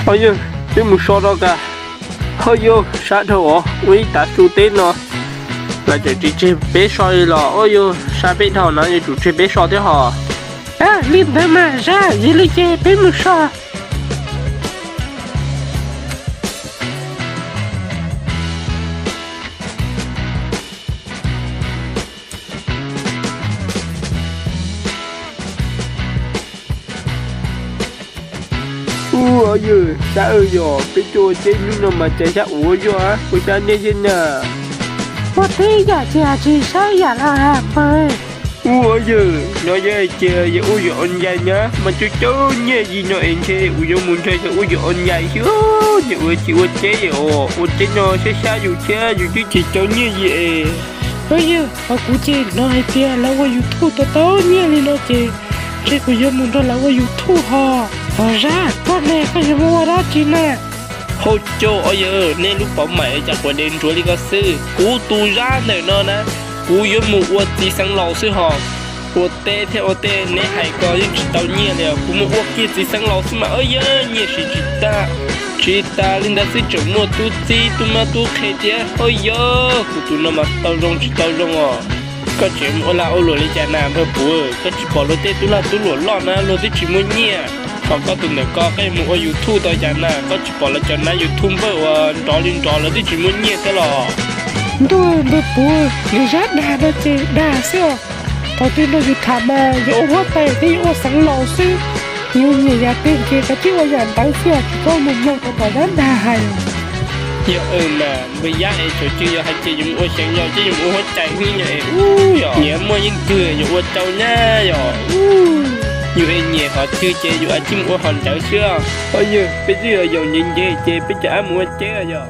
Ho yog, peb mus so rau kas. Ho yog, sab dhau os, ua ib tav su teb no lawv tseem tsis tseg peb so li los, ua yog sab peb dhau no yuav tsum tseg peb so thiab hos. Li ntawd mas Zab, yog li ces peb mus so. Ub, yog sab, yog peb tuaj ua teb hnub no mas cas xyab uas zoj, ua cas nej thiab na? Ua teb yam tsis hais tsis saib yam los hais pawg. Ub, yog no yog hais tias yog ua yam online na mas caum caum nyiaj li no es ntshe kuv yuav mus nrog yog ua yam online xwb. Yog ua tsis ua teb os, ua teb no xyab xyab yus thiab yus twb tsis caum nyiaj li es. Ua yog hos kuv ces hnov hais tias lawv ua YouTube tau tau nyiaj li no ces ntshe kuv yuav mus nrog lawv ua YouTube hos. Hos Zab, koj ne, koj yuav mus ua dab tsi na? Hauj caug, ua yog nej lub pov maim cas quav dev nruav li ko xwb. Kuv tus Zab ntawm no na, kuv yuav mus ua txiv xeev laus xwb hos. Ua teb thiab ua teb neb hais ko yeej tsis tau nyiaj li os. Kuv mus ua kiag txiv xeev laus xwb mas, ua yog nyiaj siv tsis tag. Tsis tas li ntawd xwb tseem muaj tub txib tub mab tub qhe thiab. Ua yog kuv tus no mas tau zoo tsis tau zoo os. Koj tseem mus ua lag ua luam li cas na npawg Puv? Koj tsis pom luag tej tub lag tub luam loj na luag twb tsis muaj nyiaj, hos koj tus ntawm ko koj yuav mus ua YouTube tau cas na? Koj tsis pom lawv cov nab YouTube npawj uas nrov li nrov lawv twb tsis muaj nyiaj thiab los? Ntuj, npawg Puv, nws Zab dag no ces dag xwb os. Thaum twg no yus tham mas yog ua huab tais thiab yog ua xeev laus xwb. Yus nyiam yam twg ces kav tsij ua yam ntawd xwb os, tsis txhob mus mloog rau tom Zab dag hais. Yog mas npawg Yab es thaum twg yog hais tias yus mus ua xeev laus ces yus mus ua huab tais hnub nyoog es ub yog nyiam muaj yeej twg yus ua rau nyab yog ub. Yus es nyiam qhov twg ces yus a tsij mus ua qhov ntawd xwb. Ua yog peb twb yog yaus ntev ntev ces peb cov ab mus ua teb yog.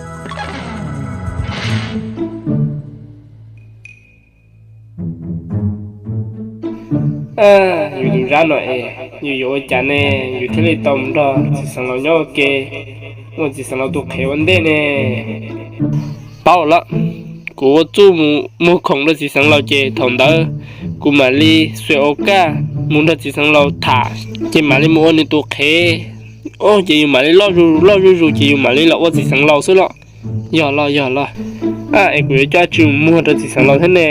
Yus tus Zab no es yus yuav ua cas ne, yus thiaj li tau mus nrog txiv xeev laus nyob ua ke, ua txiv xeev laus tus qhev ua ntej ne? Paub lawm, kuv ua txuj mus muag khoom rau txiv xeev laus ces thaum ntawd kuv mam li xuas ua kaj mus nrog txiv xeev laus tham, ces mam li mus ua nws tus qhev. Ces yus mam li loj zuj zus ces yus mam li los ua txiv xeev laus xwb los. Yog los, yog los. Es kuv yuav coj dab tsi mus muag rau txiv xeev laus thiab ne?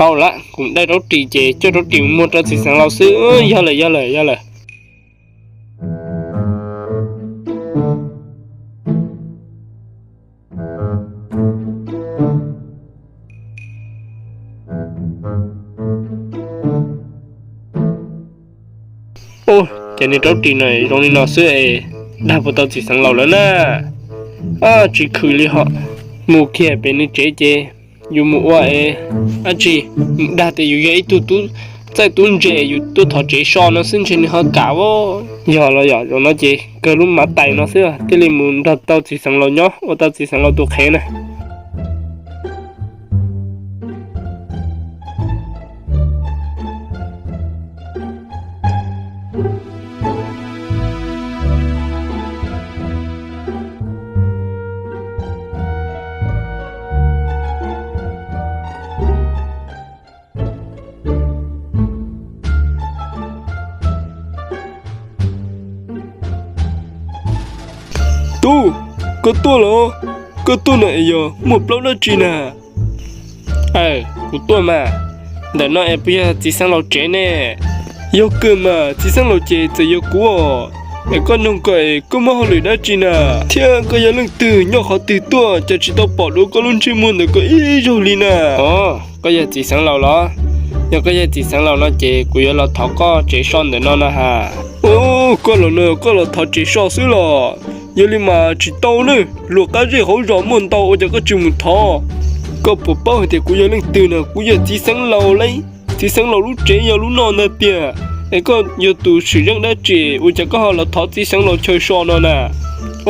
Paub lawm, kuv daij rab ris ces coj rab ris mus muag rau txiv xeev laus xwb. Yog lawm, yog lawm, yog lawm. Ub, ces nws rab ris no zoo li no xwb es dag puas tau txiv xeev laus lawm na? Tsis khwv li hos. Mus kiag pem nws tsev ces yus mus ua es dab tsi, mus dag tias yus yog ib tug tub txawj tub ntse, yus tuaj thov tsev so no xwb ntshe nws ho kam as. Yog los yog, zaum no ces kawg lub mav tais no xwb thiaj li mus nrog tau txiv xeev laus nyob ua tau txiv xeev laus tus qhev na. Tub, koj tuaj los? Koj tuaj no es yog muaj plaub dab tsi na? Kuv tuaj mas, ntawm no es puas yog txiv xeev laus tsev ne? Yog kawg mas, txiv xeev laus ces txawm yog kuv os. Es koj noog ko es koj muaj hauj lwm dab tsi na? Thiab koj yog leej twg, nyob qhov twg tuaj, cas tsis tau pom dua koj lub ntsej muag ntawm koj ib zaug li na? Os, koj yog txiv xeev laus los? Yog koj yog txiv xeev laus no ces kuv yuav los thov koj tsev so ntawm no na has. Os, koj los no koj los thov tsev so xwb los? Yog li mas tsis tau ne, luag qab zej hauv zos muaj ntau ua cas koj tsis mus thov? Koj puas paub hais tias kuv yog leej twg na? Kuv yog txiv xeev laus lauj. Txiv xeev laus lub tsev yog lub no ntag tiag. Es koj yog tus sim zeej dab tsi ua cas koj ho los thov txiv xeev laus chaw so no na?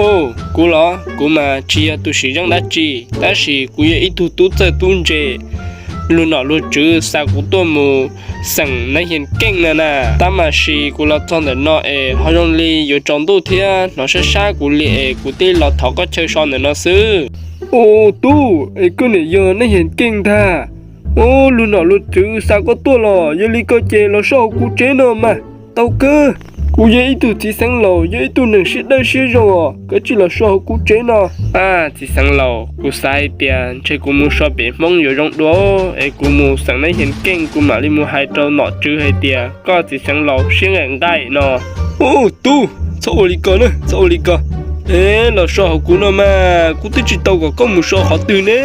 Os, kuv los? Kuv mas tsis yog tus sim zeej dab tsi, tab sis kuv yog ib tug tub txawj tub ntse. Luag nom luag tswv xa kuv tuaj mus xeem Nab Hias Keej na na. Tab mas sis kuv los txog ntawm no es ho zoo li yuav tsaus ntuj thiab hnov sab sab kuv li es kuv thiaj los thov koj chaw so ntawm no xwb. Os tub, es koj niam yog Nab Hias Keej ntag. Os, luag nom luag tswv xa koj tuaj los? Yog li koj ces los so hauv kuv tsev no mas tau kawg. Kuv yog ib tug txiv xeev laus, yog ib tug neeg siab dawb siab zoo os, koj cia li los so hauv kuv tsev no. Txiv xeev laus, kuv xav hais tias ntshe kuv mus so pem Hmoob yuav zoo dua, es kuv mus xeem Nab Yees Keej kuv mam li mus hais rau nom tswv hais tias koj txiv xeev laus siab nqaim nqaim no. Ub, tub, txhob ua li ko na, txhob ua li ko. Es los so hauv kuv no mas kuv twb tsis tau kom koj mus so qhov twg ne.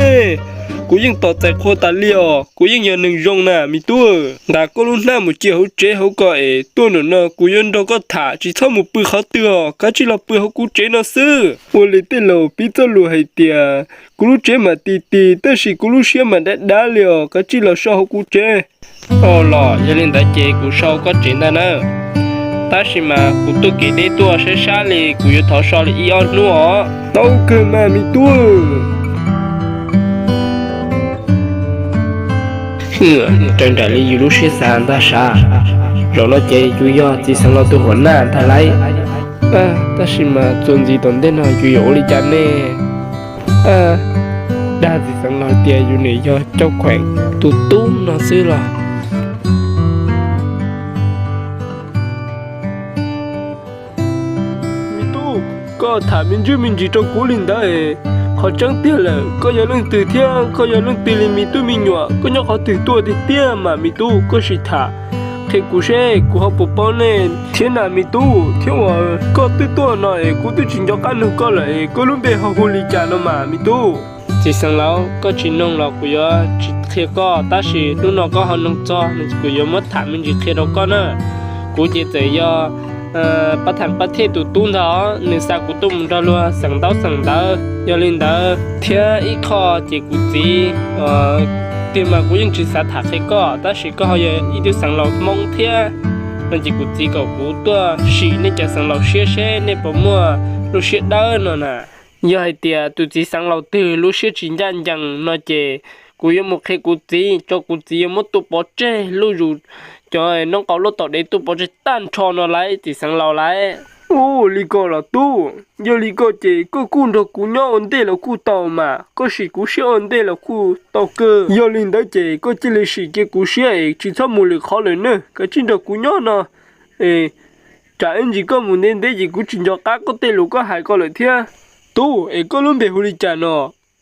Kuv yeej tos txais qhua tas li os, kuv yeej yog neeg zoo na me tub. Nqa koj lub hnab mus cia hauv tsev hauv ko es tuaj nram no kuv yuav nrog koj tham, tsis txhob mus pw qhov twg os, kav tsij los pw hauv kuv tsev no xwb. Ua li tej laus pib txoj lus hais tias kuv lub tsev mas ti ti tab sis kuv lub siab mas dav dav li os, kav tsij los so hauv kuv tsev. Ua los yog li ntawd ces kuv so koj tsev ntag na. Tab sis mas kuv tuaj kev deb tuaj sab sab li, kuv yuav thov so li ib ob hnub os. Tau kawg mas me tub. Raws nraim li yus lub siab xav ntag sav. Zaum no ces yus yog txiv xeev laus tus huam naj ntag lauj. Tab sis mas txuas ntxiv tom ntej no yus yuav ua li cas ne? Dag txiv xeev laus tias yus nim yog Cauj Khueem tus tub no xwb los. Me tub, koj tham me ntsis me ntsis rau kuv li ntawd es, qhov tseeb tiag lawm koj yog leej twg thiab koj yog leej twg li me tub me nyuam, koj nyob qhov twg tuaj tiag tiag mas me tub, koj sim tham qhia kuv seb kuv ho puas paub nej thiab na me tub. Thiab uas koj twb tuaj no es kuv twb tsis nco qab nug koj lawm es koj lub npe ho hu li cas no mas me tub? Txiv xeev laus, koj tsis noog los kuv yuav tsis qhia koj, tab sis hnub no koj ho noog txog no kuv yuav muab tham me ntsis qhia rau koj na. Kuv ces txawm yog Pab Tham Pab Thej tus tub ntag, nws xa kuv tuaj mus nrog luag xeem ntaub xeem ntawv. Yog li ntawd thiab ib qho ces kuv txiv, tiag mas kuv yeej tsis xav tham qhia koj, tab sis koj ho yog ib tug xeev laus Hmoob thiab no ces kuv txiv kom kuv tuaj sim nej cov xeev laus siab seb nej puas muaj lub siab dawb no na. Yog hais tias tus txiv xeev laus twg lub siab tsis ncaj ncees no ces kuv yuav mus qhia kuv txiv, tso kuv txiv yuav muab tua pov tseg, lub zus cov noob qau lub taum dev tua pov tseg tag nrho no lauj txiv xeev laus lauj. Ua li ko los tub, yog li ko ces koj kuj nrog kuv nyob ua ntej los kuj tau mas, koj sim kuv siab ua ntej los kuj tau kawg. Yog li ntawd ces koj cia li sim kiag kuv siab es tsis txhob mus lwm qhov lawm nawb, kav tsij nrog kuv nyob no es tsam ib ntsis koj mus ntev ntev ces kuv tsis nco qab koj tej lus koj hais ko lawm thiab. Tub, es koj lub npe hu li cas no?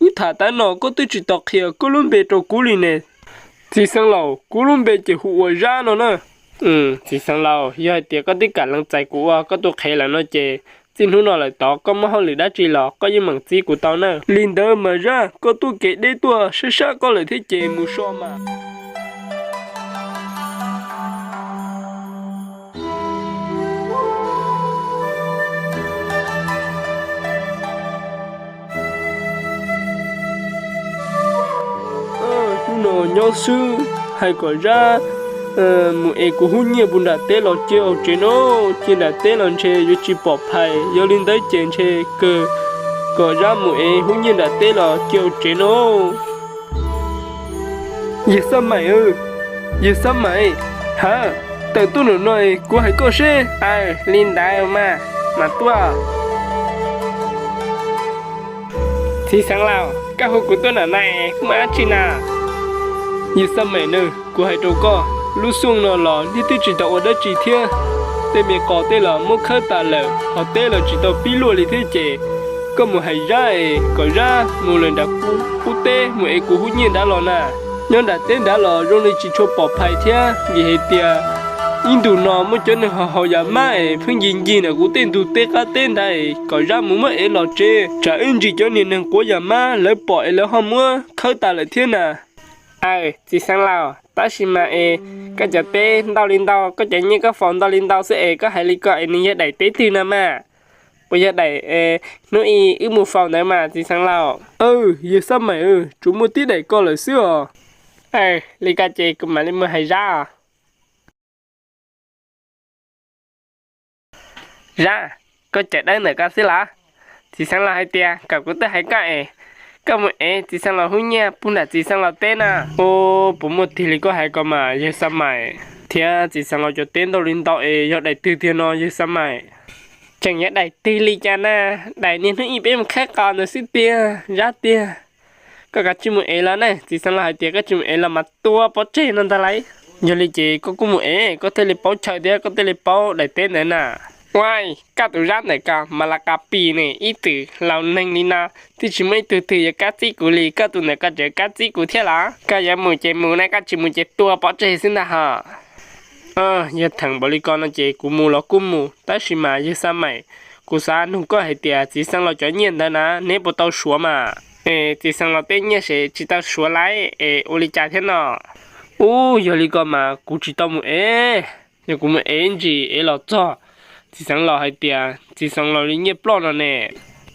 Wb tham tas no koj twb tsis tau qhia koj lub npe rau kuv li ne. Txiv xeev laus, kuv lub npe ces hu ua Zab no na. Txiv xeev laus, yog hais tias koj twb kam lees txais kuv ua koj tus qhev lawm no ces txij hnub no lawm tod koj muaj hauj lwm dab tsi los koj yeej meem txib kuv tau na. Li ntawd mas Zab, koj tuaj kev deb tuaj sab sab koj lawm thiab ces mus so mas. Hnub no nyob xwb, hais kom Zab mus ev kuv hub nyiaj puag nram teb los cia hauv tsev no, cia nram teb los ntshe yuav tsis pom phais, yog li ntawd ces ntshe kawg kom Zab mus ev hub nyiaj nram teb los cia hauv tsev no. Yawg Xab Maim, yawg Xab Maim, ha, tawm tuaj nram no kuv hais koj seb. Aw, li ntawd mas, mas tuaj. Txiv xeev laus, koj hu kuv tuaj nram no muaj dab tsi na? Yawg Xab Maim na, kuv hais rau koj, lub xyoo no los nej twb tsis tau ua dab tsi thiab, tej me qos tej los muab khawb tas lawm, hos teb los tsis tau pib luaj li thiab ces koj mus hais Zab es kom Zab mus lawm nram qub teb mus ev kuv hub nyiaj nrad los na. Nyob nram teb nrad los zoo li tsis tshua pom phais thiab, vim hais tias ib ntus no muaj cov neeg haus haus yam mab es pheej ncig ncig nram kuv tej ntug teb qab teb nrad es kom Zab mus muab ev los tsev, tsam ib ntsis cov niag neeg quav yam mab lawv pom es lawv ho muab khawb tas lawm thiab na. Aw, txiv xeev laus, tab sis mas es koj cov teb ntau li ntau, koj cov nyiaj koj faus ntau li ntau xwb es koj hais li ko es nws yog daim teb twg no mas? Puas yog daim hnub i wb mus faus ntawd mas txiv xeev laus? Aw, yawg Xab Maim, tsuas muaj tib daim ko lawm xwb os. Aw, li ko ces kuv mam li mus hais Zab os. Zab, koj cawm dawb ntawm ko xwb los? Txiv xeev laus hais tias kom kuv tuaj hais koj es koj mus ev txiv xeev laus hub nyiaj puag nram txiv xeev laus teb na. Ub, puas muaj tiag li koj hais ko mas yawg Xab Maim? Thiab txiv xeev laus cov teb ntau li ntau es yog daim twg tiag no yawg Xab Maim? Tseem yog daim twg li cas na, daim niag hnub i peb mus khawb qos ntawd xwb tiag Zab tiag. Koj kav tsij mus ev los na, txiv xeev laus hais tias koj tsis mus ev los mas tua pov tseg no ntag lauj. Yog li ces koj kuj mus ev koj thiaj li paub chaw thiab koj thiaj li paub daim teb ntawd na. Uaj, koj tus Zab ntawm ko mas las kas pis ne, ib txwm laus neeg li no twb tsis muaj ib tug twg yuav kab txib kuv li, koj tus ntawm ko tseem kab txib kuv thiab los? Koj yuav mus ces mus na, koj tsis mus ces tua pov tseg xwb ntag hos. Yog theem npaum li ko no ces kuv mus los kuj mus, tab sis mas yawg Xab Maim, kuv xav nug koj hais tias txiv xeev laus cov nyiaj ntawd na neb puas tau suav mas? Es txiv xeev laus tej nyiaj ces tsis tau suav lauj, es ua li cas thiab no? Ub, yog li ko mas kuv tsis tau mus ev. Yog kuv mus ev ntsis ev los txog, txiv xeev laus hais tias txiv xeev laus li nyiaj ploj no ne.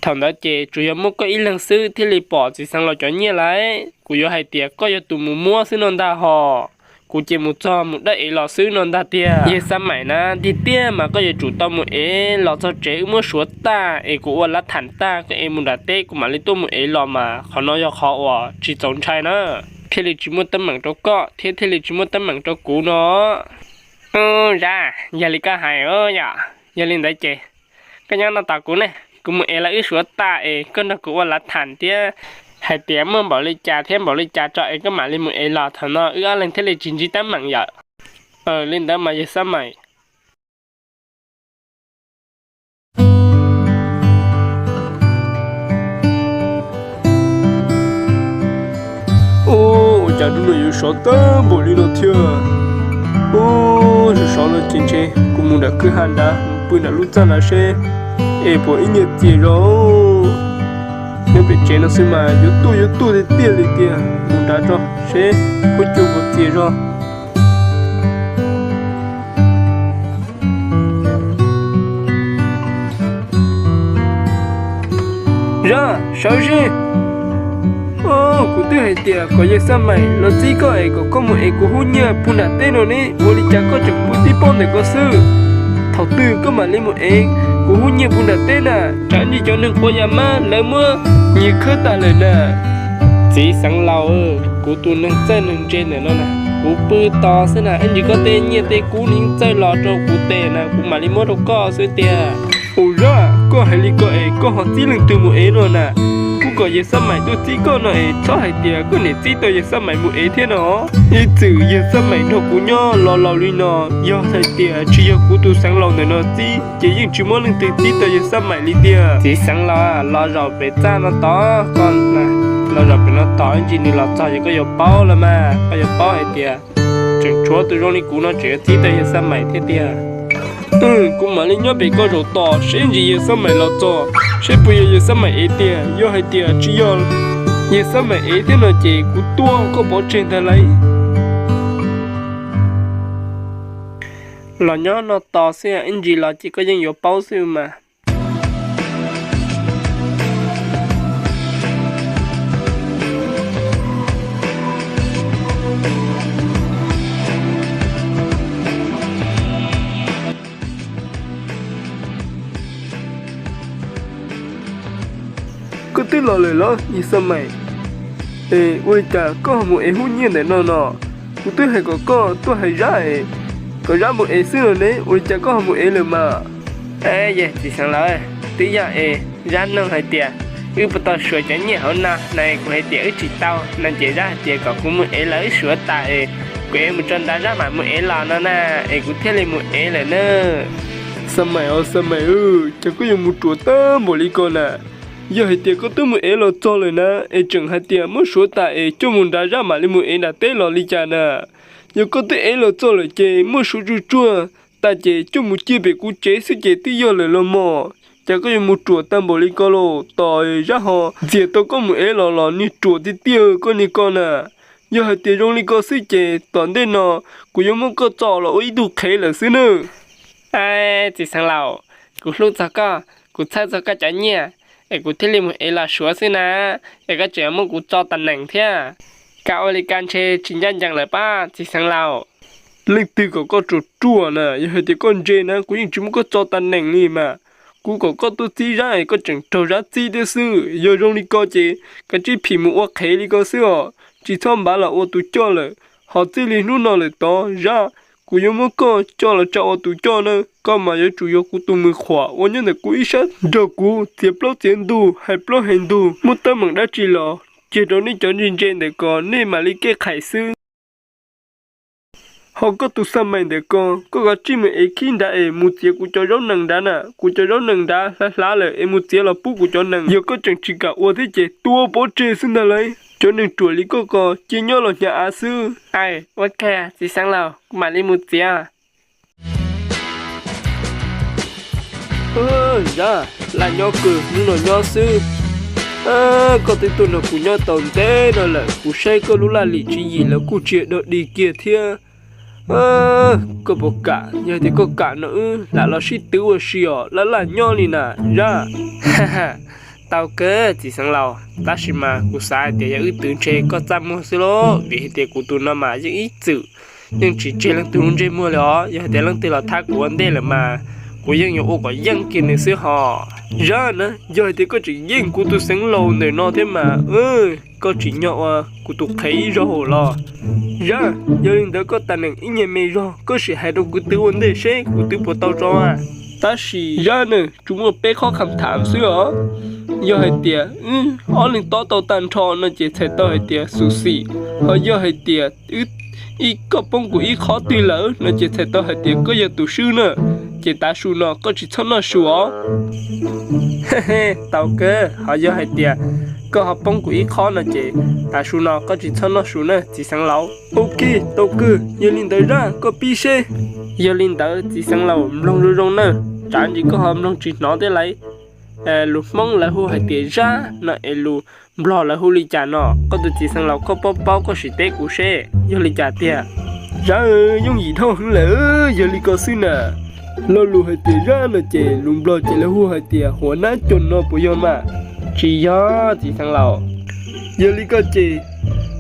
Thaum ntawd ces tsuas yog muaj koj ib leeg xwb thiaj li pom txiv xeev laus cov nyiaj lauj. Kuv yuav hais tias koj yog tus mus muab xwb no ntag hos. Kuv ces mus txog mus dawb ev los xwb no ntag tiag. Yawg Xab Maim na, tiag tiag mas koj yuav tsum tau mus ev los txog tsev wb muab suav tag es kuv ua lav tham tag koj ev mus nram teb kuv mam li tuaj mus ev los mas qhov no yog qhov uas tsis txaus ntshai na. Thiaj li tsis muaj teeb meem rau koj thiab thiaj li tsis muaj teeb meem rau kuv no. Ub, Zab, yog li koj hais yom. Yog li ntawd ces koj nyob no tos kuv ne, kuv mus ev los wb suav tag es koj nrog kuv ua lav tham thiab hais tias muaj npaum li cas thiab npaum li cas tso es koj mam li mus ev los, thaum no wb ob leeg thiaj li tsis ntsib teeb meem yom. Li ntawd mas yawg Xab Maim. Ub, ua cas hnub no yuav sov tag npaum li no thiab? Ub, sov sov no ces ntshe kuv mus nram kwj ha nrad mus pw nram lub txaj nrad seb es puas ib nyiag txias zog. Nyob pem tsev no xwb mas yuav tuaj yuav tuaj tiag tiag li tiag, mus nrad tso seb puas cuag puas txias zog. Zab, sawv seb. Kuv twb hais tias kom yawg Xab Maim los txib koj es kom koj mus ev kuv hub nyiaj puag nram teb no ne, ua li cas koj tseem pw tib pob ntawm ko xwb? Thaum twg koj mam li mus ev kuv hub nyiaj puag nram teb na? Tsam ntsis cov neeg quav yas mab lawv muab nyiag khawb tas lawm na. Txiv xeev laus, kuv tus neeg txawj neeg ntse ntawm no na, kuv pw tos xwb na, ib ntsis koj tej nyiaj tej kub nws yeej txawj los rau kuv tes na, kuv mam li muab rau koj xwb tiag. Ua, Zab, koj hais li ko es koj ho txib leej twg mus ev no na? Kuv kom yawg Xab Maim tuaj txib koj no es txhob hais tias koj niam txib tau yawg Xab Maim mus ev thiab no. Ib txwm yawg Xab Maim nrog kuv nyob los laus li no, yog hais tias tsis yog kuv tus xeev laus ntawm no txib ces yeej tsis muaj leej twg txib tau yawg Xab Maim li tiag. Txiv xeev laus, los zaum pem txaj no tos koj, los zaum pem no tos ib ntsis nws los txog ces koj yuav paub los mas, koj yuav paub hais tias tseem tshuav tus zoo li kuv no tseem yuav txib tau yawg Xab Maim thiab tiag. Kuv mam li nyob pem koj zaum tos seb ntsis yawg Xab Maim los txog, seb puas yog yawg Xab Maim ev tiag. Yog hais tias tsis yog yawg Xab Maim ev thiab no ces kuv tua koj pov tseg ntag lauj. Los nyob no tos xwb, ib ntsis los ces koj yeej yuav paub xwb mas. Koj twb los lawm los yawg Xab Maim? Es ua li cas koj ho mus ev hub nyiaj ntawm no no? Kuv twb hais kom koj tuaj hais Zab es kom Zab mus ev xwb no ne, ua li cas koj ho mus ev lawm mas? Yog txiv xeev laus, twb yog es Zab nug hais tias wb puas tau suav cov nyiaj hauv no na, kuv hais tias wb tsis tau no ces Zab hais tias kom kuv mus ev los wb suav tas es kuv ev mus tso nrad Zab mam mus ev los no na, es kuv thiaj li mus ev lawm na. Xab Maim os, Xab Maim, cas koj yuav mus ruam tag npaum li ko na? Yog hais tias koj twb mus ev los txog lawm na, es tseem hais tias muab suav tas es coj mus nrad Zab mam li mus ev nram teb los li cas na? Yog koj twb ev los txog lawm ces muab suav tsuag tsuag tas ces coj mus cia pem kuv tsev xwb ces twb yog lawm los mog. Cas koj yuav mus ruam tag npaum li ko los? Tos Zab ho ntxias tau koj mus ev los los niag ruam tiag tiag koj niag ko na. Yog hais tias zoo li ko xwb ces tom ntej no kuv yuav muab koj tso los ua ib tug qhev lawm xwb nawb. Txiv xeev laus, kuv hlub txog koj, kuv txhawj txog koj cov nyiaj, es kuv thiaj li mus ev los suav xwb na, es koj tseem muab kuv tso tas neem thiab. Koj ua li ko ntshe tsis ncaj ncees lawm pab txiv xeev laus. Leej twg kom koj ruam ruam na? Yog hais tias koj ntse na kuv yeej tsis muab koj tso tas neem li mas. Kuv kom koj tuaj txib Zab es koj tseem raug Zab txib thiab xwb. Yog zoo li ko ces kav tsij phim mus ua qhev li ko xwb os, tsis txhob npav los ua tus coj lawm. Ho txij li hnub no lawm tod Zab, kuv yuav muab koj coj los tsa ua tus coj na, koj mas yuav tsum yog kuv tus mws khuam uas nyob ntawm kuv ib sab nrog kuv txiav plaub txiav ntug hais plaub hais ntug, muaj teeb meem dab tsi los cia rau nej cov ntse ntse ntawm ko nej mam li kej qhais xwb. Ho koj tus xab mais ntawm ko, koj kav tsij mus ev khib nrad es mus txiav kuv cov zaub nees nrad na. Kuv cov zaub nees nrad hlav hlav lawm es mus txiav los pub kuv cov nees. Yog koj tseem tsis kam ua thiab ces tua pov tseg xwb ntag lauj. Cov neeg ruam li koj ko cia nyob los hnyav av xwb. Aw, ua kag txiv xeev laus, kuv mam li mus txiav. Zab, laj nyob kawg, hnub no nyob xwb. Koj twb tuaj nrog kuv nyob tau ntev no lawm, kuv saib koj lub laj lim tswv yim los kuj tsis yog dog dig kiag thiab. Koj puas kam? Yog tias koj kam no wb lam los sib twv ua si os, laj laj nyob li na, Zab. Tau kawg txiv xeev laus, tab sis mas kuv xav hais tias yog wb twv ntshe koj txaj muag xwb lauj, vim hais tias kuv tus no mas yeej ib txwm yeej tsis tseg leej twg lub ntsej muag li os. Yog hais tias leej twg los thab kuv ua ntej lawm mas kuv yeej yuav ua kom yeej kiag nws xwb hos. Zab na, yog hais tias koj tseem yeej kuv tus xeev laus ntawm no thiab mas koj tsim nyog ua kuv tus qhev ib zaug los. Zab, yog li ntawd koj tas neem ib nyuag me zog koj sim hais rau kuv twv ua ntej seb kuv twv puas tau tso. Tab sis Zab na, tsuas muaj peb qhov kham tham xwb os. Yog hais tias wb ob leeg tob tau tag nrho no ces txhais tau hais tias xum xim, ho yog hais tias ib, koj poob kuv ib qhov twg lawm no ces txhais tau hais tias koj yog tus swb na. Ces tav su no koj tsis txhob noj su os. Tau kawg, ho yog hais tias koj ho poob kuv ib qhov no ces tav su no koj tsis txhob noj su na txiv xeev laus. Ok, tau kawg, yog li ntawd Zab koj pib seb. Yog li ntawd txiv xeev laus mloog zoo zoo na, tsam ntsis koj ho mloog tsis hnov thiab lauj. Lus Hmoob lawv hu hais tias Zab no es lus Nplog lawv hu li cas no, koj tus txiv xeev laus koj paub paub koj sim teb kuv seb yog li cas tiag. Zab, yooj yim dhau heev lawm, yog li ko xwb na. Lo lus hais tias Zab no ces lus Nplog ces lawv hu hais tias huav nab coj no puas yog mas? Tsis yog txiv xeev laus. Yog li ko ces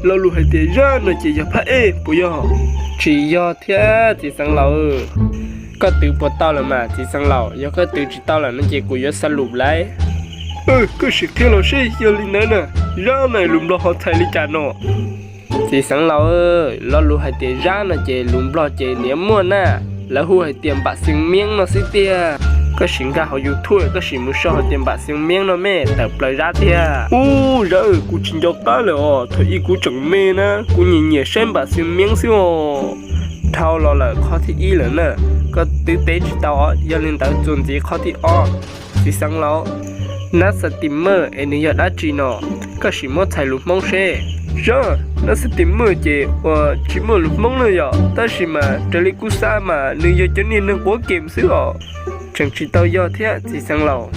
lo lus hais tias Zab no ces yog phab ej puas yog? Tsis yog thiab txiv xeev laus. Koj twv puas tau lawm mas txiv xeev laus? Yog koj twv tsis tau lawm no ces kuv yuav xa lus lauj. Koj sim qhia los seb yog li ntawd na. Zab na lus Nplog ho txhais li cas no? Txiv xeev laus, lo lus hais tias Zab no ces lus Nplog ces niam muaj na, lawv hu hais tias npam xeev miab no xwb tiag. Koj sim nkag hauv YouTube koj sim mus sau hais tias npam xeev miab no me tawm plaws Zab tiag. Ub Zab, kuv tsis nco qab lawm os, thaum ub kuv tseem me na, kuv nyiam nyiam saib npam xeev miab xwb os. Dhau los lawm qhov thib ib lawm na, koj twb teb tsis tau os, yog li ntawd txuas ntxiv qhov thib ob. Txiv xeev laus, nab xa tis mej es nws yog dab tsi no? Koj sim muab txhais lus Hmoob seb. Zab, nab xa tis mej ces uas tsis muaj lus Hmoob na yom, tab sis mas raws li kuv xav mas nws yog cov niag neeg quav kem xwb os. Tseem tsis tau yog thiab txiv xeev laus.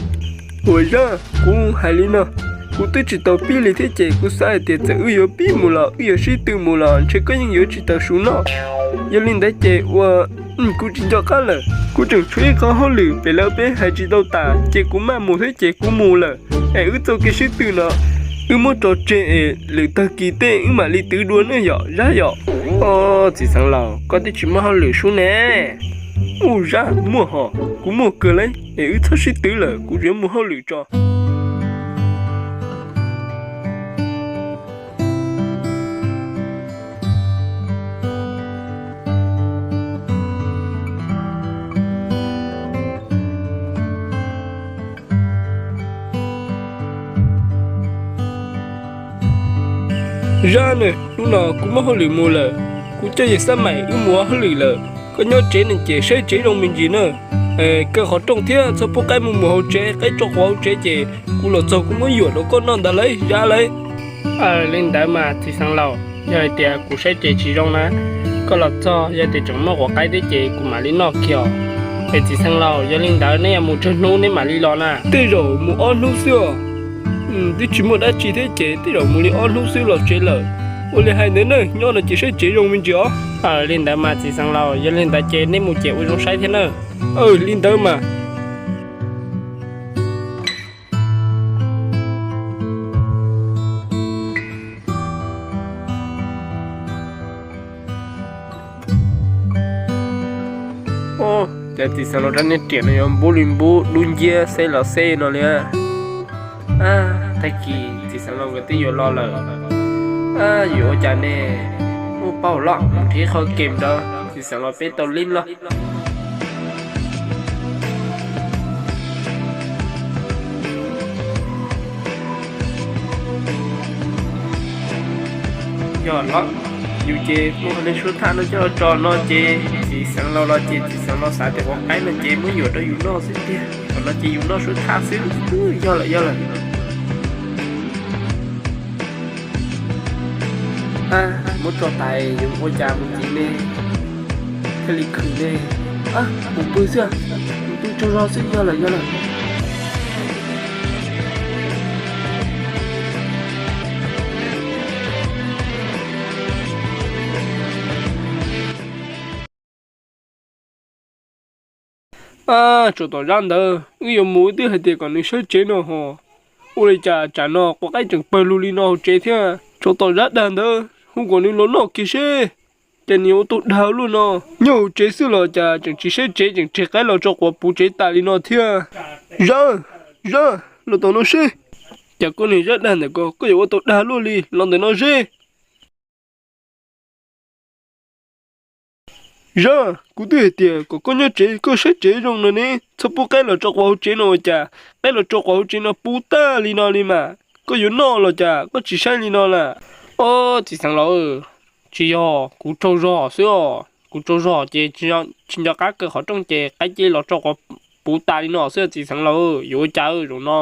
Ua Zab, kuv hais li no, kuv twb tsis tau pib li thiab ces kuv xav hais tias txawm wb yuav pib mus los wb yuav sib tw mus los ntshe koj yeej yuav tsis tau su noj. Yog li ntawd ces ua, kuv tsis nco qab lawm, kuv tseem tshuav ib qho hauj lwm pem lawv peb hais tsis tau tas ces kuv maj mus thiab ces kuv mus lawm. Es wb txoj kev sib tw no wb muab tso tseg es lwm tag kis tej wb mam li twv dua ne yom Zab yom. Txiv xeev laus, koj twb tsis muaj hauj lwm sub ne. Ub Zab, muaj hos, kuv muaj kawg lauj, es wb txhob sib twv lawm, kuv yuav mus hauj lwm tso. Zab na, hnub no kuv muaj hauj lwm mus lawm, kuv coj yawg Xab Maim wb mus ua hauj lwm lawm. Koj nyob tsev ne ces saib tsev zoo me ntsis na. Kaw qhov rooj thiab txhob pub qaib mus mus hauv tsev, qaib tso quav hauv tsev ces kuv los txog kuv muab yuam rau koj noj ntag lauj Zab lauj. Li ntawd mas txiv xeev laus, yog hais tias kuv saib tsev tsis zoo na, koj los txog yog tias tseem muaj quav qaib thiab ces kuv mam li noj kiag os. Es txiv xeev laus, yog li ntawd neb yuav mus tsawg hnub neb mam li los na? Tej zaum mus ob hnub xwb os. Twb tsis muaj dab tsi thiab ces tej zaum mus li ob hnub xwb los tsev lawm. Ua li hais ntawd na, nyob no ces saib tsev zoo me ntsis os. Li ntawd mas txiv xeev laus, yog li ntawd ces neb mus ces ua zoo saib thiab na. Li ntawd mas. Cov txiv xeev laus rab niag riam no yuav npub li npub dub nciab xeb los xeb no li. Tag kis txiv xeev laus nkawd twb yuav los lawm. Yuav ua cas ne? Ub, pauj los mus nrhiav qhov kem rau txiv xeev laus peb tau lib los. Yog los, Yus ces muab qhov niag suab thaj no coj los tso no ces txiv xeev laus los ces txiv xeev laus xav tias quav qaib no ces muab yuam rau yus noj xwb tiag, qhov no ces yus noj suab thaj xwb. Yog lawm, yog lawm. Muab tso tas yuav ua cas mus ntxiv ne, thiaj li khwv ne. Mus pw xwb, mus pw tsaug zog xwb, yog lawm, yog lawm. Tsov tom zaj ntawd wb yuav mus wb twb hais tias kom nws saib tsev no ho. Ua li cas tsam no quav qaib tseem pawg lug li no hauv tsev thiab? Tsov tom zaj dag ntawd hu kom nws los noj kiag seb, cas nws ua tau dag luaj no. Nyob hauv tsev xwb los cas tseem tsis saib tsev, tseem tseg qaib los tso quav puv tsev tas li no thiab. Zaj, Zaj, los tom no seb. Cas koj niag Zaj dag ntawm ko koj yuav ua tau dag luaj li, los ntawm no seb. Zaj, kuv twb hais tias kom koj nyob tsev koj saib tsev zoo no ne, txhob pub qaib los tso quav hauv tsev no ua cas qaib los tso quav hauv tsev no puv tag li no li mas koj yuav noj los cas koj tsis saib li no lawm? Ob, txiv xeev laus, tsis yog, kuv tsaug zog xwb os, kuv tsaug zog ces tsis nco qab kaw qhov rooj ces qaib cia li los tso quav puv tas li no xwb txiv xeev laus, yuav ua cas zaum no?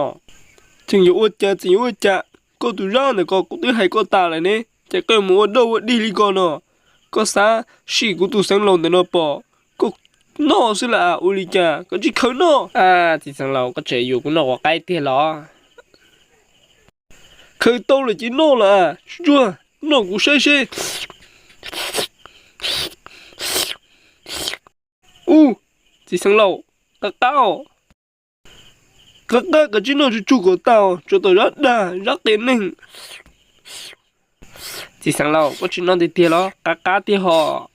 Tseem yuav ua cas, tseem yuav ua cas? Koj tus Zaj ntawm ko kuv twb hais koj tas lawm ne, ces koj yuav mus ua doj ua dig li ko no. Koj xav sim kuv tus xeev laus ntawm no pom koj noj xwb las, ua li cas koj tsis khaws noj? Txiv xeev laus, koj tseem yuav kuv noj quav qaib tiag los? Khaws tau lawm ces noj las, tsuag tsuag, noj kuv saib seb. Ub, txiv xeev laus, qab qab os. Qab qab, koj tsis noj tsuag tsuag kom tau, tsov tom Zaj dag, Zaj qias neeg. Txiv xeev laus, koj tsis noj tiag tiag los? Qab qab tiag hos.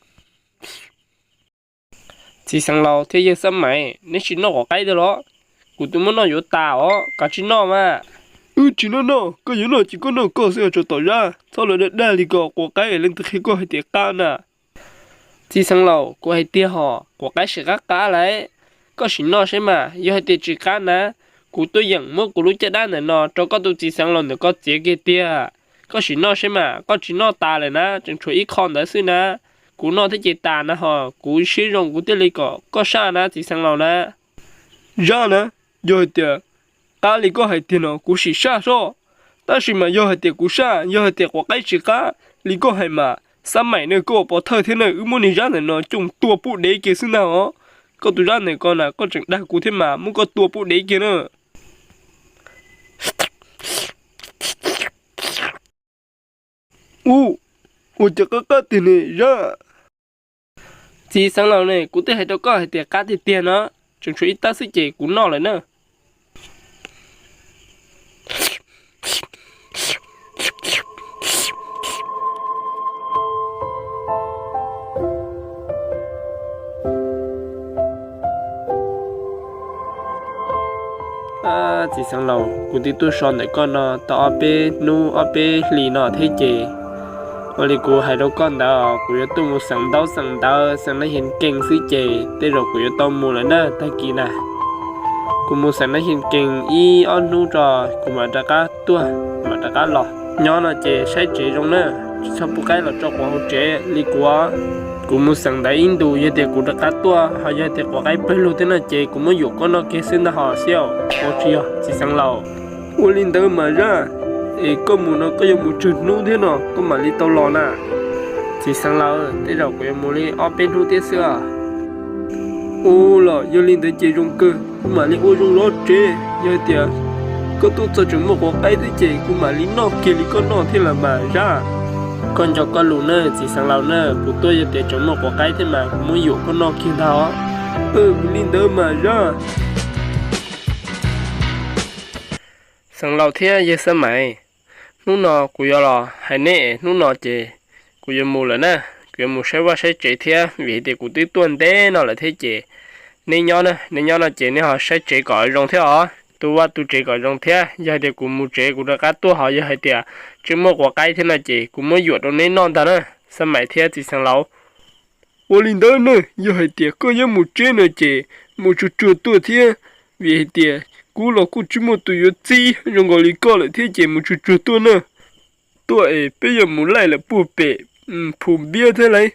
Txiv xeev laus thiab yawg Xab Maim, neb tsis noj quav qaib tiag los? Kuv twb muab noj yuav tas os, koj tsis noj mas. Wb tsis noj noj, koj yuav noj ces koj noj koj xwb, tsov tom Zaj, txhob los dag dag li ko, quav qaib leej twg qhia koj hais tias qab na? Txiv xeev laus, kuv hais tiag hos, quav qaib tsis qab qab lawm. Koj sim noj seb mas, yog hais tias tsis qab na, kuv tuaj yeem muab kuv lub caj dab ntawm no rau koj tus txiv xeev laus ntawm ko txiav kiag tiag. Koj sim noj seb mas, koj tsis noj tas lawm na, tseem tshuav ib qho ntawd xwb na. Kuv noj thiab ces tas na hos, kuv siab zoo kuv thiaj li kom koj saj na txiv xeev laus na. Zaj na, yog hais tias qab li koj hais tiag no kuv sim saj soj, tab sis mas yog hais tias kuv saj, yog hais tias quav qaib tsis qab li koj hais mas, Xab Maim ne, koj ua pov thawj thiab na, wb muab niag Zaj ntawm no coj mus tua pub dev kiag xwb ntag os. Koj tus Zaj ntawm ko na, koj tseem dag kuv thiab mas, muab koj tua pub dev kiag na. Ub, ua cas qab qab tiag ne Zaj? Txiv xeev laus ne, kuv twb hais rau koj hais tias qab tiag tiag no, tseem tshuav ib tab xwb ces kuv noj lawm na. Txiv xeev laus, kuv twb tuaj so ntawm koj no tau ob peb hnub ob peb hlis no thiab ces, ua li kuv hais rau koj ntawd, kuv yuav tuaj mus xeem ntaub xeem ntawv xeem nab hias kees xwb ces tej zaum kuv yuav tau mus lawm na tag kis na. Kuv mus xeem nab hias kees ib ob hnub tso, kuv mam rov qab tuaj, mam rov qab los. Nyob no ces saib tsev zoo na, tsis txhob pub qaib los tso quav hauv tsev li kuv. Kuv mus xeem ntawv ib ntus, yog tias kuv rov qab tuaj ho yog tias quav qaib pawg lug thiab no ces kuv muab yuam koj noj kiag xwb ntag hos xib. Ua tsis yog txiv xeev laus? Ua li ntawd mas Zaj, es koj mus no koj yuav mus tsawg hnub thiab no koj mam li tau los na? Txiv xeev laus, tej zaum kuv yuav mus li ob peb hnub thiab xwb. Ua los yog li ntawd ces zoo kawg, kuv mam li ua zoo zov tsev. Yog tias koj tuaj txog tseem muaj quav qaib thiab ces kuv mam li noj kiag li koj noj thiab los mas Zaj. Koj nco koj lus na txiv xeev laus na, kuv tuaj yog tias tseem muaj quav qaib thiab mas kuv muab yuam koj noj kiag ntag os. Ua li ntawd mas Zaj. Xeev laus thiab yawg Xab Maim, hnub no kuv yuav los hais neb es hnub no ces kuv yuav mus lawm na. Kuv yuav mus saib vaj saib tsev thiab vim hais tias kuv twb tuaj ntev no lawm thiab ces neb nyob na, neb nyob no ces neb ho saib tsev kom zoo thiab os, tu vaj tu tsev kom zoo thiab. Yog hais tias kuv mus tsev kuv rov qab tuaj ho yog hais tias tseem muaj quav qaib thiab no ces kuv muab yuam rau neb noj ntag na, Xab Maim thiab txiv xeev laus. Ua li ntawd ne, yog hais tias koj yuav mus tsev no ces mus tsuag tsuag tuaj thiab, vim hais tias kuv los kuj tsis muaj tus yuav txib zoo nkaus li koj lawm thiab ces mus tsuag tsuag tuaj na. Tuaj es peb yuav mus laij lawm puag pem Phu npiab thiab lauj.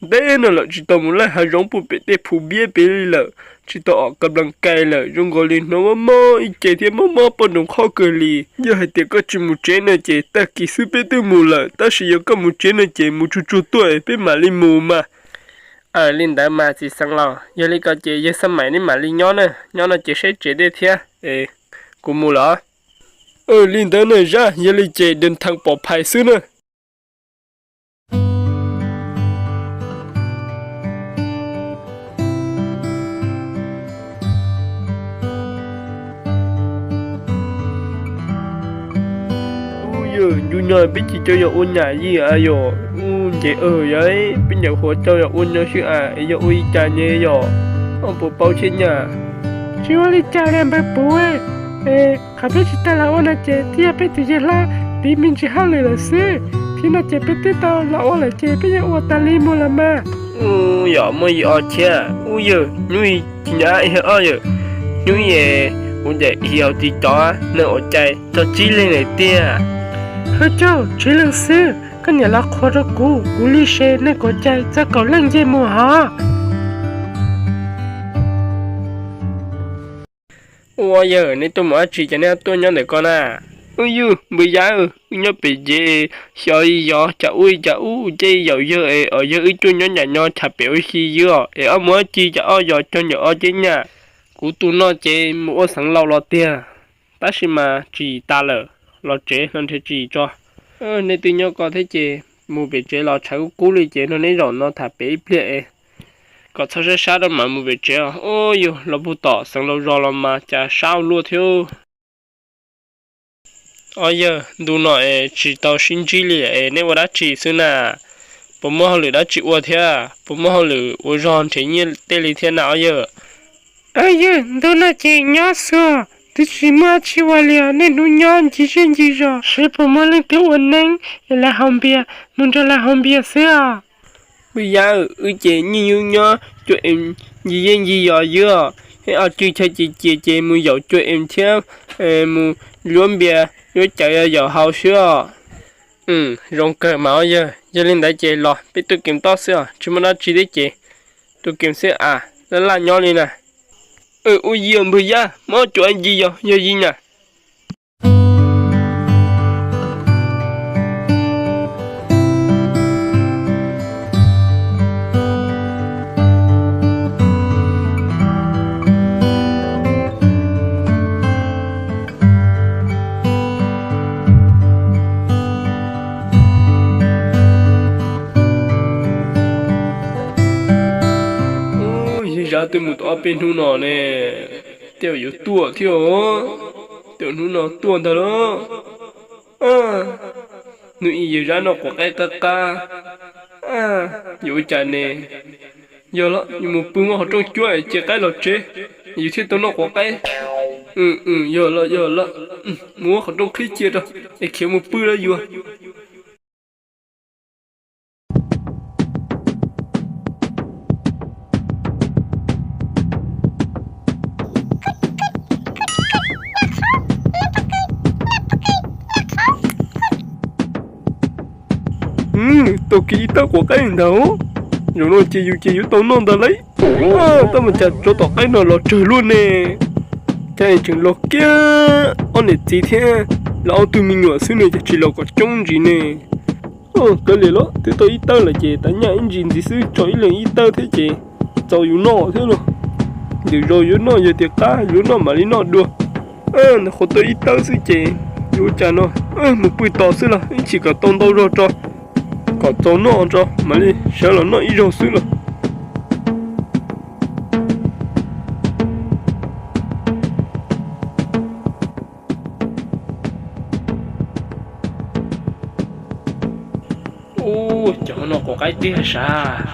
Ntev no lawm tsis tau mus laij hav zoov puag pem tej phu npiab pem li lawm, tsis tau om ka nplas kais lawm, zoo nkaus li hnov mob mob ib ce thiab mob mob poj ntoos qhov kawg li. Yog hais tias koj tsis mus tsev no ces tag kis xwb peb twb mus lawm, tab sis yog koj mus tsev no ces mus tsuag tsuag tuaj es peb mam li mus mas. Aws, li ntawd mas txiv xeev laus, yog li ko ces yawg Xab Maim neb mam li nyob na, nyob no ces saib tsev tej thiab. Kuv mus lawm. Li ntawd na Zab, yog li ces dej thee pom phais xwb na. Ub yawg, ncu nyo peb tsis coj yog ua nyam yij a yom, ub nce yog peb nyuam qhuav coj yog ua nyo xwb a, yog ua li cas nyem yom, puas paub thiab nyam? Tsis ua li cas li npawg Puv, qhov peb tsis tau los ua no ces twb yog peb tus yawg hlob tiv me ntsis hauj lwm lawm xwb, thiab no ces peb twb tau los ua lawm ces peb yuav ua tas li mus los mas. Ub yog muaj ib ob thiab, ub yawg, hnub ib tsis nyob ib ob yawg, hnub ib es kuv ncaim ib yawg tis cov neeg uas cai txog tsib leeg lawm tiag. Hwj caug, tsib leeg xwb, koj niam los qhuas rau kuv, kuv li se neeg uas cai txog kaum leej nce mus hos. Ua yawg, neb tuaj mus dab tsi ces neb tuaj nyob ntawm ko na? Ub yawg, npawg Yab, wb nyob pem ces xyov yog cas ub cas ub ces yaum yawg es os, yawg wb tuaj nyob nyam nyo chav pem ua si ywg os, es ob mus dab tsi cas ob yog coj nyam ob ces nyam. Kuv tus no ces mus ua xeev laus los tiag, tab sis mas tsim tas lawm, los tsev no nrhiav tsis tso. Nej twb nyob ko thiab ces mus pem tsev los tshav kub kub li ces no neb zaum no tham pem ib pliag es kom txhob sab sab rau mam mus pem tsev os. Ub yawg, los puag tom xeev laus zos los mas cas sab ua luaj thiab. Ob yawg, ntu no es tsis tau sib ntsib li es neb ua dab tsi xwb na? Puas muaj hauj lwm dab tsi ua thiab? Puas muaj hauj lwm ua zog nrhiav nyiaj tej li thiab na ob yawg? Ob yawg, ntu no ces nyob xwb, twb tsis muaj dab tsi ua li os, niaj hnub nyob ncig zej ncig zos seb puas muaj leej twg ua neeb es lawv haus npias mus nrog lawv haus npias xwb os. Npawg Yab, wb ces nyiaj yub nyob cuaj em ncig zej ncig zos ywg os, thiab ob cwj chaw ces cia ces mus yaum cuaj em thiab mus luab npias luab cawv yaum haus xwb os. Zoo kawg mas ob yawg, yog li ntawd ces los peb tuaj kees tob xwb os, tsis muaj dab tsi thiab ces tuaj kees xwb as, laj laj nyob li na. Ua yawg, npawg Yab, mob cuaj em ncig zos yog yij na. Yawg Zab twb mus tau ob peb hnub no ne, tej zaum yuav tuaj thiab os. Tej zaum hnub no tuaj ntag los. Hnub ib yawg Zab noj quav qaib qab qab, yuav ua cas ne? Yog los yus mus pw muab qhov rooj cuab cia qaib los tsev, yus thiaj tau noj quav qaib. Yog los yog los, mus muab qhov rooj qhib cia rau es khiav mus pw los yuav. Tau kiag ib tawb quav qaib ntag. Zaum no ces yus ces yuav tau noj ntag lauj. Tab mas cas tsov tom qaib no los tsawg luaj ne? Cas tseem los kiag ob niam txiv thiab los ob tug me nyuam xwb ne, cas tsis los kom coob ntsis ne? Kav liam los, twb tau ib tawb lawm ces tau nyaj ib ntsis ntxiv xwb, tso ib leeg ib tawb thiab ces txaus yus noj thiab los. Ntawm zaus yuav noj yog tias qab yuav noj mam li noj dua. Ntawm qhuav tau ib tawb xwb ces yuav ua cas no, mus pw tos xwb los ib chim kom tau ntau zog tso, kom txaus noj tso mam li sawv los noj ib zaug xwb los. Ub, cov no quav qaib tiag sav.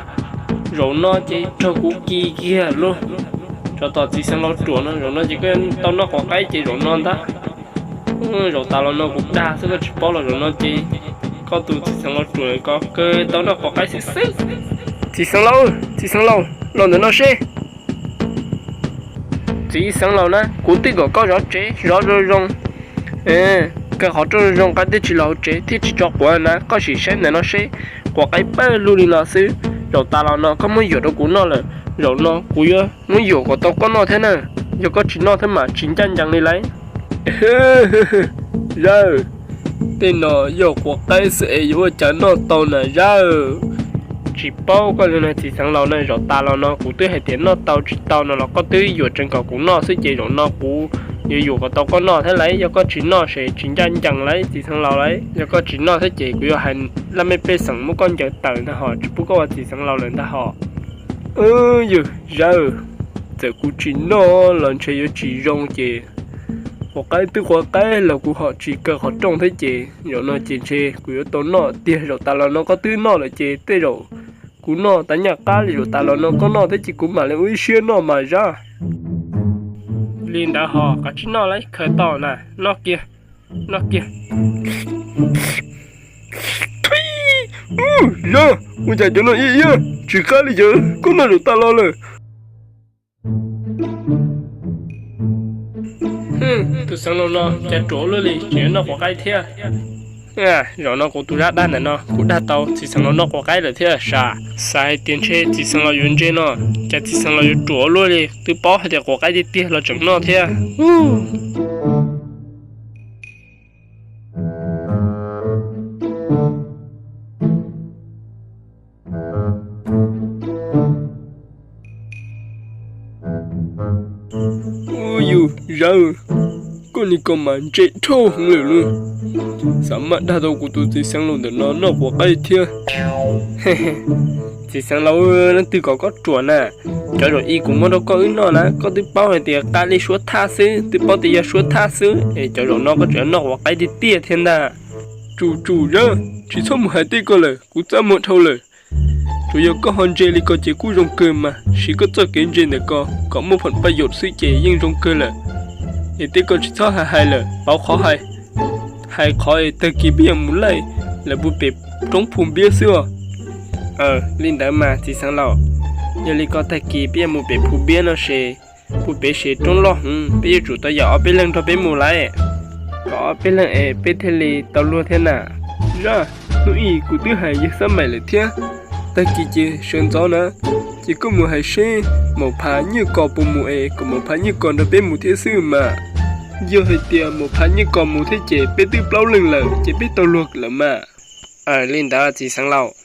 Zaum no ces raug kuv kis kiag lauj. Tsov tom txiv xeev laus ruam no, zaum no ces koj tau noj quav qaib ces zaum no ntag. Zaum tas los no kuv dag xwb koj tsis paub los zaum no ces koj tus txiv xeev laus ruam ko kawg tau noj quav qaib xwb xwb. Txiv xeev laus, txiv xeev laus, los ntawm no seb. Txiv xeev laus na, kuv twb kom koj zov tsev zov zoo zoo, Kaw qhov rooj zoo zoo, qaib thiaj tsis los hauv tsev thiab tsis tso quav na. Koj sim saib ntawm no seb, quav qaib pawg lug li no xwb. Zaum tas los no koj muab yuam rau kuv noj lawm, zaum no kuv yuav muab yuam kom tau koj noj thiab na. Yog koj tsis noj thiab mas tsis ncaj ncees li lauj. Zawj, tej no yog quav qaib xwb es yuav ua cas noj tau na zawj? Tsis paub koj li no txiv xeev laus na, zaum tas los no kuv twb hais tias noj tau tsis tau no los koj twb yuam tsees kom kuv noj xwb ces zaum no kuv yuav yuam kom tau koj noj thiab lauj. Yog koj tsis noj ces tsis ncaj ncees lauj txiv xeev laus lauj. Yog koj tsis noj thiab ces kuv yuav hais laj mej pej xeem muab koj ncaws tawm ntag hos, tsis pub koj ua txiv xeev laus lawm ntag hos. Yog zawj, txawm kuv tsis noj los ntshe yuav tsis zoo ces, quav qaib twb quav qaib los kuv ho tsis kaw qhov rooj thiab ces zaum no ces ntshe kuv yuav tau noj tiag. Zaum tas los no koj twb noj lawm ces tej zaum kuv noj tas nyaj qab li, zaum tas los no koj noj thiab ces kuv mam li ua ib siab noj mas zawj. Li ntawd hos, koj tsis noj lauj, khaws tau na, noj kiag, noj kiag. Zawj, ua cas cov no iab iab tsis qab li ces koj noj zaum tas los lawm. Tus xeev laus no cas ruam luaj li, tseem yuav noj quav qaib thiab. Zaum no kuv tus zab dab ntawm no kuv dag tau txiv xeev laus noj quav qaib lawm thiab sas. Xav hais tias ntshe txiv xeev laus yuav ntse no, cas txiv xeev laus yuav ruam luaj li, twb paub hais tias quav qaib tiag tiag los tseem noj thiab. Ua yus zawj, koj ni ko mas ntse dhau heev lawm lauj. Xav maj dag tau kuv tus txiv xeev laus ntawm no noj quav qaib thiab. Txiv xeev laus, leej twg kom koj ruam na? Cov zaum ib kuv muab rau koj wb noj na, koj twb paub hais tias qab li suab thaj xwb, twb paub tias yog suab thaj xwb es cov zaum no koj tseem noj quav qaib tiag tiag thiab ntag. Tsum tsum zawj, tsis txhob mus hais tej ko lawm, kuv txaj muag dhau lawm. Tsuas yog koj ho ntse li ko ces kuj zoo kawg mas, siv koj txoj kev ntse ntawm ko kom muaj phoom paj yaum xwb ces yeej zoo kawg lawm. Es tej ko tsis txhob hais hais lawm, pauv qhov hais. Hais qhov es tag kis peb yuav mus laij lawv puag pem roob Phu Npiab xwb os. Aws, li ntawd mas txiv xeev laus, yog li ko tag kis peb yuav mus pem Phu Npiab no ces puag pem ces roob loj heev, peb yuav tsum tau yam ob peb leeg nrog peb mus lauj, kom ob peb leeg es peb thiaj li tau luag thiab na. Zaj, hnub ib kuv twb hais yawg Xab Maim lawm thiab, tag kis ces sawv ntxov na, ces koj mus hais seb Maum Phav Nyiaj Kos puas mus es kom Maum Phav Nyiaj Kos nrog peb mus thiab xwb mas. Yog hais tias Maum Phav Nyiaj Kos mus thiab ces peb twb plaub leeg lawm ces peb tau luag lawm mas. Aws, li ntawd txiv xeev laus.